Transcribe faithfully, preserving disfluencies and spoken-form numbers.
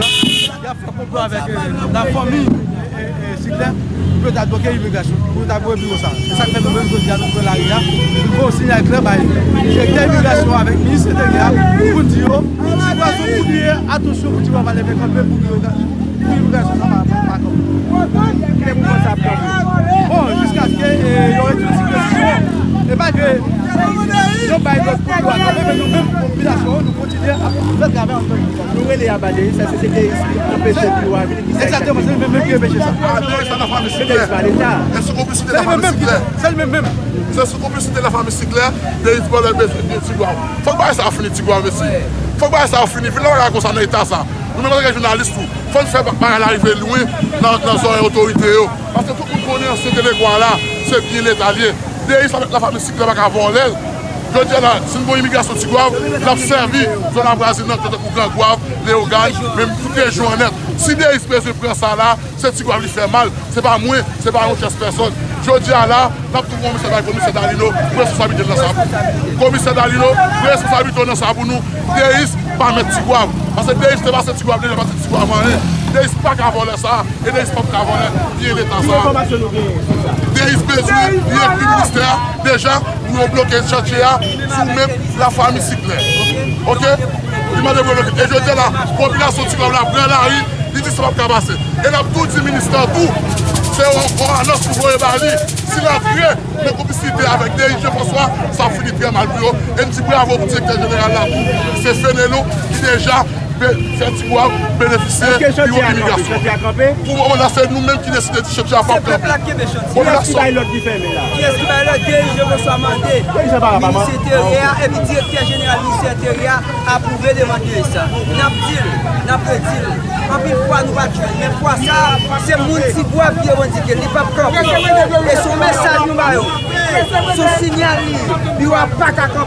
Y ap fè konplo avèk, eh, lafanmi, eh, eh, Siklè pou yo ta bloke imigrasyon, pou yo ta bloke biwo sa. Se sa k fè nou menm jodi a nou pran lari a, nou fè yon siyal klè bay direktè imigrasyon avèk minis enteryè a pou n di yo, sitiyasyon pou li ye, atansyon pou ti papa leve kanpe pou yo ka pou imigrasyon sa pa, pa kanpe. Kite pou sa ap kanpe. Bon, jiskaske, eh, yo retire ti presizyon. E pa ke yo bay lòd pou yo a kanpe, men nou menm, popilasyon, nou kontinye ap fè travay an tan. Nou rele a ba Deyis, sa se, se Deyis ki anpeche biwo a vini, ki sa. Egzakteman, se li menm menm ki anpeche sa. Ah, Deyis, sa nan fanmi Siklè. Deyis pa Leta. E sou konplisite lafanmi Siklè. Se li menm menm. Se sou konplisite lafanmi Siklè, Deyis vòlè bezwen Tigwav. Fòk bagay sa a fini, Tigwav, mesye. Fòk bagay sa a fini. Vin nan bagay konsa nan eta sa. Nou menm antanke jounalis tou, fò n fè bagay la rive lwen nan, nan zòrèy otorite yo. Paske tout moun konnen ansyen delekwa la, se byen Leta l ye. Deyis avèk lafanmi Siklè pa ka vòlè l. Jodi a la, si n gon imigrasyon Tigwav, l ap sèvi zòn avwazinant tankou Gran Gwav, Leyogàn, menm tout rejyon an nèt. Si Deyis bezwen pran sa la, se Tigwav li fè mal, se pa mwen, se pa yon tyès pèsòn. Jodi a la, n ap tou komisè bay komisè Dalino pou responsablite l nan sa pou nou. Komisè Dalino, pou responsablite w nan sa pou nou. Deyis pa mèt Tigwav. Paske Deyis te pase Tigwav deja, pa di Tigwav anyen. Deyis pa ka vòlè sa, e Deyis p ap ka vòlè byen Leta sa. Ki enfòmasyon nou genyen sou sa? Deyis bezwen li ekri ministè a deja pou yo bloke chantye a sou men lafanmi Siklè. Oke? Li mande pou yo bloke. E jodi a la, popilasyon Tigwav la pran lari, li di sa p ap ka pase. E n ap tou di ministè a tou, se yon, yon anons pou voye ba li. Si l antre nan konplisite avèk Deyis Jean François, sa ap fini trè mal pou yo. E n di bravo pou direktè jeneral la tou, se Fenelon ki deja be-, fè Tigwav benefisye biwo imigrasyon. Pou moman la, se nou menm ki deside di chantye a p ap kanpe. Popilasyon. Kiyès ki bay lòd pou fèmen la? Kiyès ki bay lòd? Deyis Jean François mande minis enteryè a, epi direktè jeneral minis enteryè a apwouve demann Deyis sa. N ap di l, n ap redi l. Anpil fwa nou pa t jwenn, men fwa sa a, se moun Tigwav ki revandike l, li p ap kanpe. E se yon mesaj nou ba yo. Se yon siyal li ye. Biwo a pa ka kanpe.